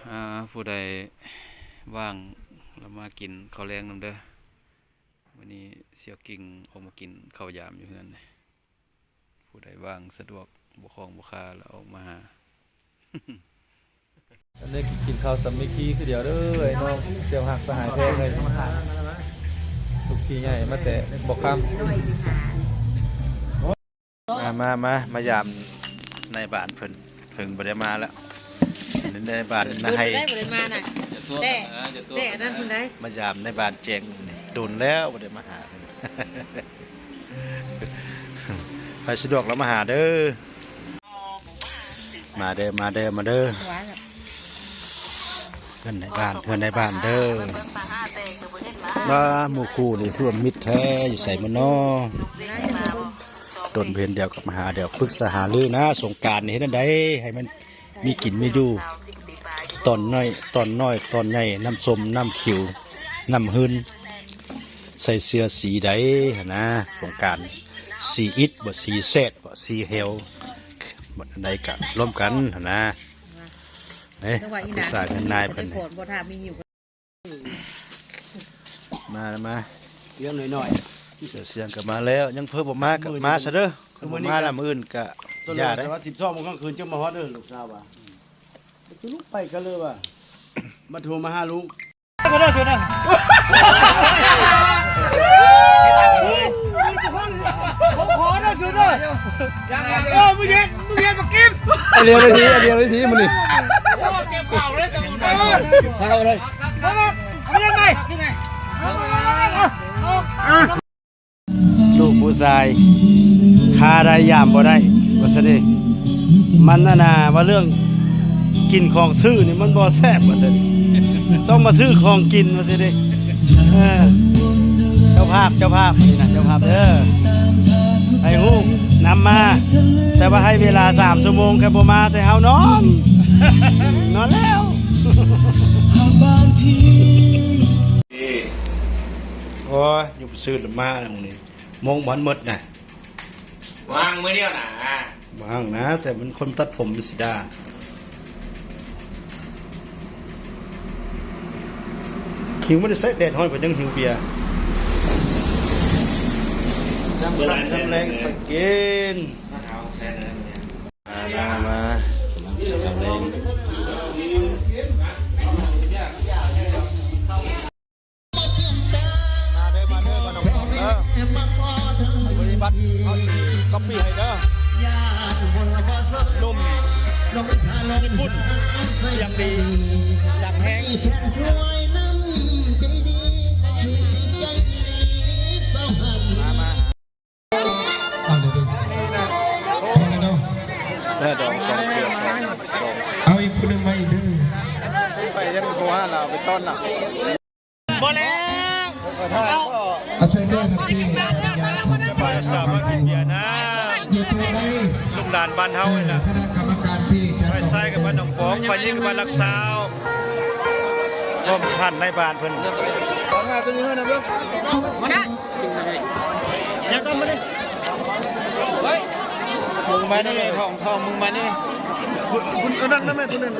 ອ່າ ຜູ້ໃດວ່າງລະມາກິນເຂົ້າແລງນຳເດີ. ມື້ນີ້ສ່ຽວກິງອອກມາກິນເຂົ້າຢາມຢູ່ເຮືອນ. ຜູ້ໃດວ່າງສະດວກ ບໍ່ຄ້ອງບໍ່ຄາລະອອກມາຫາ. ອັນນີ້ກິນເຂົ້າສາມັກຄີຄືດຽວເດີ ໄອ້ນ້ອງສ່ຽວຮັກສະຫາຍແທ້ເລີຍ. ລູກພີ່ໃຫຍ່ມາແຕ່ບໍ່ຄຳ. ມາ ມາ ມາ ມາຢາມນາຍບ້ານເພິ່ນ ເພິ່ນບໍ່ໄດ້ມາແລ້ວ. ນາຍບ້ານນາໄຮ ບໍ່ໄດ້ມານະ ແຕ່ ແຕ່ອັນນັ້ນພຸ້ນໃດ໋. ມາຢາມນາຍບ້ານແຈ້ງ ດົນແລ້ວບໍ່ໄດ້ມາຫາ. ໃຜສະດວກລະມາຫາເດີ. ມາເດີ ມາເດີ ມາເດີ. ເຮືອນນາຍບ້ານ ເຮືອນນາຍບ້ານເດີ. ມາ ໝູ່ຄູ່ນີ້ຄືວ່າມິດແທ້ ຢູ່ໃສໝົດນໍ. ດົນເຫັນດຽວກັບມາຫາ ດຽວປຶກສາຫາລືນະ ສົງການນີ້ເຮັດແນວໃດໃຫ້ມັນມີກິນມີຢູ່. ຕອນນ້ອຍ ຕອນນ້ອຍ ຕອນໃຫຍ່ ນ້ຳສົ້ມ ນ້ຳຂິວ ນ້ຳຮືນ ໃສ່ເສື້ອສີໃດຫັ້ນນະ ສົງການ ສີອິດບໍ ສີແຊດບໍ ສີແຫວ ບໍ່ອັນໃດກະລວມກັນຫັ້ນນະ. ເອີ ປຶກສາກັນນາຍເພິ່ນ. ມາ ມາ ເລື່ອງນ້ອຍໆ ເສື້ອສຽງກໍມາແລ້ວ ຍັງເພີ່ມບໍ່ມາກໍມາຊະເດີ. ຄັນບໍ່ມາລະມື້ອື່ນກະຢ່າໄດ້. ສິບສອງໂມງກາງຄືນຈຶ່ງມາຮອດເດີ ລູກສາວວ່າ ຈະລຸກໄປກໍເລີຍວ່າ ມາໂທມາຫາລູກ. ຂໍເດີ ສູນເດີ ເອີ ມຶງເຮັດ ມຶງເຮັດບັກກິມ. ອາດຽວເລີຍທີ ອາດຽວເລີຍທີມື້ນີ້ ເອີ ເອົາເລີຍ ເອົາເລີຍ ເອົາເລີຍໄປ. ລູກຜູ້ຊາຍ ຄາໄດ້ຢາມບໍ່ໄດ້ ວ່າຊັ້ນເດ. ມັນອັນນ່າ ວ່າເລື່ອງກິນຂອງຊື້ນີ້ມັນບໍ່ແຊບ ວ່າຊັ້ນ ຕ້ອງມາຊື້ຂອງກິນ ວ່າຊັ້ນເດ. ເອີ ເຈົ້າພາບ ເຈົ້າພາບ ນີ້ນະ ເຈົ້າພາບເດີ ໃຫ້ຮູ້ນຳມາ ແຕ່ວ່າໃຫ້ເວລາສາມຊົ່ວໂມງ ຄັນບໍ່ມາແຕ່ເຮົານອນ ນອນແລ້ວ. ໂອ້ຍ ຢູ່ໄປຊື້ລະມາແລ້ວມື້ນີ້ ໂມງບໍ່ທັນໝົດນະ ວ່າງມື້ດຽວນະ ວ່າງນະ ແຕ່ມັນຄົນຕັດຜົມມັນຊິດ່າ. ຫິວມາແຕ່ໃສ ແດດຮ້ອນ ເພິ່ນຍັງຫິວເບຍ. ຍາມຄ່ຳຍາມແລງຄ່ອຍກິນ. ມາ ມາ ມາ ກຳລັງກິນເຂົ້າແລງ. ມາເດີ ມາເດີ ມາເດີ ເອີ ໃຫ້ບໍລິສັດເຮົານີ້ກັອບປີ້ໃຫ້ເດີ. ໜຸ່ມຍີ່ປຸ່ນ ສຽງດີ ດັງແຮງ. ມາ ມາ ເອົາເດີ ເດີ ພໍແລ້ວເນາະ. ເດີ ດອງສອງເທື່ອ ສອງດອງ. ເອົາອີກຜູ້ໜຶ່ງມາອີກເດີ. ໄປຍັງໂທຫາລາວ ໄປຕ້ອນລາວ. ບໍ່ແລ້ວ ອາໄສແດ່ທັງທີ່ ພັນລະຍາຂອງຝ່າຍສາມັກຄີເບຍນະ ຢູ່ຕົງໃດ ລູກຫຼານບ້ານເຮົານີ້ນະ. ເອີ ຄະນະກຳມະການທີ່ຈັດ ຝ່າຍຊາຍກັບບ້ານໜອງປອງ ຝ່າຍຍິງກັບບ້ານຫຼັກຊາວ ພ້ອມທ່ານນາຍບ້ານເພິ່ນ. ເອົາໜ້າຕົວນີ້ໃຫ້ນະເບິ່ງ ມານະ ຍັງຕ້ອງມາເດ້. ມຶງມານີ້ ທອງ ທອງ ມຶງມານີ້ ເອົານັ່ງນຳແມ່ ຜູ້ນັ້ນ.